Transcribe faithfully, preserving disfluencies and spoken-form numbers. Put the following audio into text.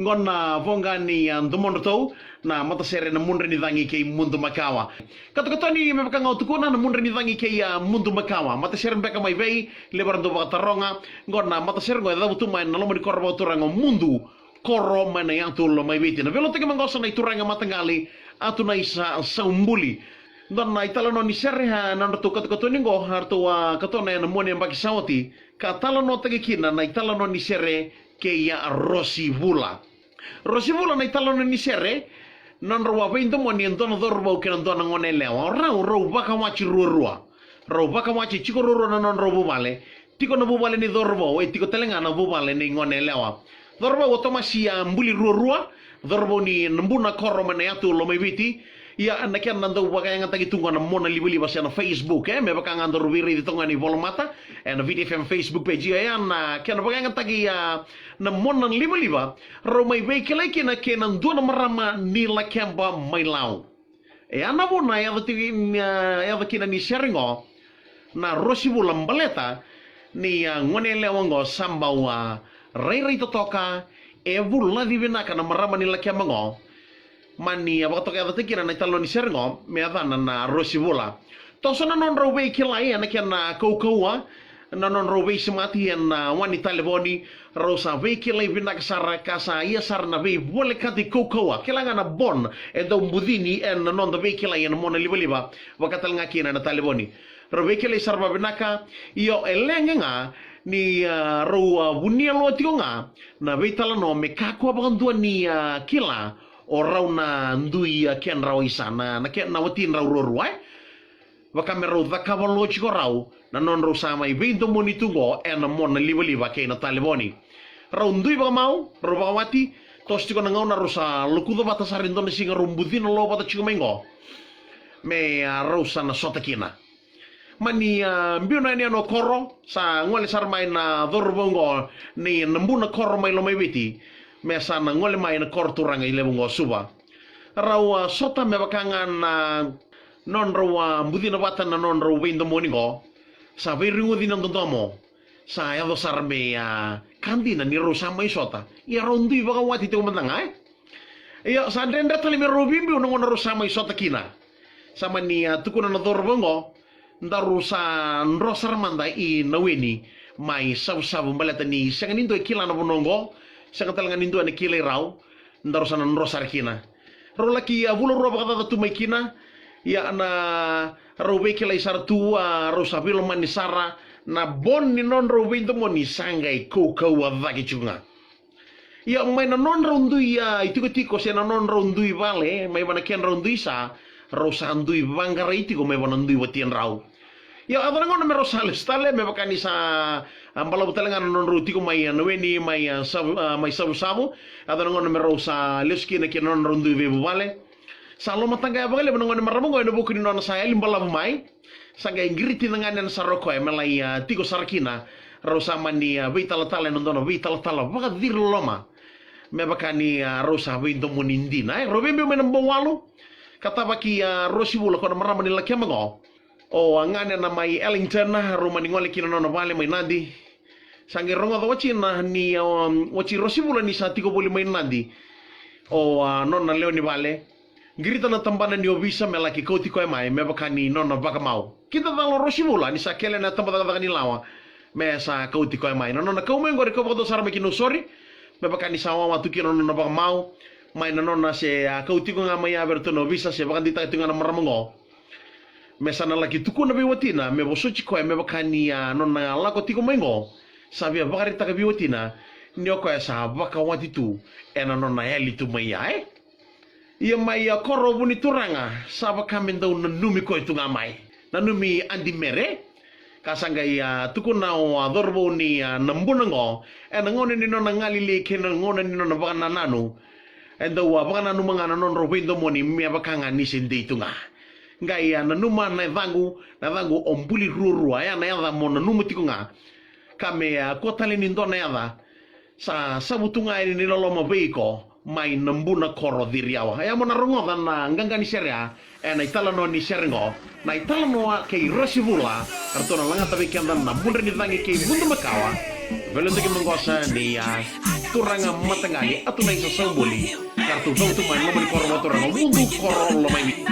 Qo na voqa ni a domodratou na matasere na Mudre ni Cagi kei Mudu Makawa. Katokatoni me vaka ga o tukuna na Mudre ni Cagi kei a Mudu Makawa. Matasere beka mai vei, levu era dau vakataroga. Qo na matasere qo e cavutu mai na loma ni koro vakaturaga o Mudu, koro mai na yatu Lomaiviti. Na veilotaki maqosa na ituraga mataqali Atu Naisa Saubuli. Dua na italanoa ni sere a nodratou katokatoni qo, a ratou a katona ena mua ni yabaki sa oti ka talanoataki kina na italanoa ni sere kei a Rosi Vula. Rosi Vula na italanoa ni sere, nodrau a veidomoni e dua na cauravou kei na dua na gone yalewa. O rau, rau vakawati ruarua. Rau vakawati, tiko ruarua na nodrau vuvale. Tiko na vuvale ni cauravou, e tiko tale ga na vuvale ni gone yalewa. Cauravou o Tomasi a buli ruarua, cauravou ni Nabuna koro mai na yatu Lomaiviti. Ia na kena dau vakayagataki tu ga na mona livaliva se na Facebook, e, me vaka ga daru veiraici toka ga ni volamata ena Viti F M Facebook page. Ia na kena vakayagataki, ia, na mona livaliva, rau mai veikilai kina kei na dua na marama ni Lakeba mai Lau. E a na vuna e yaco tiko, e yaco kina ni sere qo na Rosi Vula baleta ni a gone yalewa qo sa bau a rairai totoka, e vulaci vinaka na marama ni Lakeba qo. Mani a vakatokayacataki kina na italanoa ni sere qo me yacana na Rosi Vula. Toso na nodrau veikilai ena kena kaukauwa, na nodrau veisemati ena wa ni talevoni. Rau sa veikilai vinaka sara ka sa ia sara na veivolekati kaukauwa, kila ga na bond e dau bucini ena noda veikilai ena mona livaliva, vaka tale ga kina ena talevoni. Rau veikilai sara vavinaka. Io, e leqa ga ni a rau a vunia lo tiko ga na veitalanoa me kakua vakadua ni a kila o rau na dui a kedrau isa, na, na ke, na watidrau ruarua, e. Vaka me rau cakava lo tiko rau na nodrau sa mai veidomoni tu qo ena mona livaliva kei na talevoni. Rau dui vakamau, rau vakawati. Toso tiko na gauna rau sa lokuca vata sara e dua na siga rau bucina lo vata tiko mai qo me a rau sa na sota kina. Mani a biu na yanuyanu o koro, sa gole sara mai na cauravou qo ni Nabuna koro mai Lomaiviti me sa na gole mai na koro turaga i levu qo Suva. Rau a sota me vaka ga na nodrau a bucina vata na nodrau veidomoni qo. Sa veirigoci na dodomo. Sa yaco sara me a ka dina ni rau sa mai sota. Ia rau dui vakawati tiko mada ga, e. Ia sa dredre tale me rau veibiu na gauna rau sa mai sota kina. Sa mani a tukuna na cauravou qo, daru sa dro sara mada i Naweni mai Savusavu baleta ni sega ni dua e kila na vanua qo, sega tale ga ni dua e na kilai rau. Daru sa na dro sara kina. Rau laki a vula rua vakacaca tu mai kina. Ia na rau veikilai sara tu, a rau sa veilomani sara. Na bond ni nodrau veidomoni sa qai kaukauwa cake tiko ga. Ia mai na nodrau dui a itikotiko se na nodrau dui vale mai vana kedrau dui sa, rau sa dui vaqarai tiko mai vana dui watidrau. Ia a yaco na gauna me rau sa lesu tale me vaka ni sa a balavu tale ga na nodrau tiko mai a Naweni mai a Savu, a mai Savusavu. A yaco na gauna me rau sa lesu kina ki na nodrau dui veivuvale. Sa lomataqaya vakalevu na gone marama qo ena vuku ni nona sa yali balavu mai. Sa qai qiriti na ganena sara o koya me lai a tiko sara kina. Rau sa mani a veitalatala ena dua na veitalatala vakaciriloloma. Me vaka ni a rau sa veidomoni dina, e, rau veibiu mai na Bauwalu. Ka tavaki a Rosi Vula ko na marama ni Lakeba qo. O a ganena mai Ellington, rau mani gole ki na nona vale mai Nadi. Sa qai rogoca o watina ni, um, wati Rosi Vula ni sa tiko voli mai Nadi o a nona lewe ni vale. Qirita na tabana ni ovisa me laki kauti koya mai me vaka ni nona vakamau. Kidacala o Rosi Vula ni sa kele na tabacakacaka ni lawa me sa kauti koya mai. Na nona kau mai qori kau vakadua sara mai ki Nausori me vaka ni sa wawa tu kina na nona vakamau. Mai na nona se a kau tiko ga mai a vei iratou na ovisa se vakadeitaka tiko ga na marama qo. Me sa na laki tukuna vei watina me vosoti koya me vaka ni a nona lako tiko mai qo. Sa via vakaraitaka vei watina ni o koya sa vakawati tu ena nona yali tu mai ya, e. Ia mai a koro vu ni turaga sa vaka me dau nanumi koya tu ga mai. Nanumi Adi Mere. Ka sa qai a tukuna o a cauravou ni a Nabuna qo ena gauna ni nona galili kei na gauna ni nona vakanananu. E dau a vakananuma ga na nodrau veidomoni me vaka ga ni se dei tu ga. Qai a nanuma na yacaqu, na yacaqu o Buli Ruarua, ya na yaca mo nanuma tiko ga. Ka me a kua tale ni dua na yaca sa savu tu ga yani ni loloma vei iko mai Nabuna koro Ciriawa. E a mo na rogoca na qaqa ni sere ya ena italanoa ni sere qo, na italanoa kei Rosi Vula. Eratou na lagata vei keda na Mudre ni Cagi kei Mudu Makawa. Veiliutaki maqosa ni a Turaga Mataqali, Atu Nai Sasauboli, ka ratou cau tu mai loma ni koro vakaturaga Vudu, koro Lomaiviti.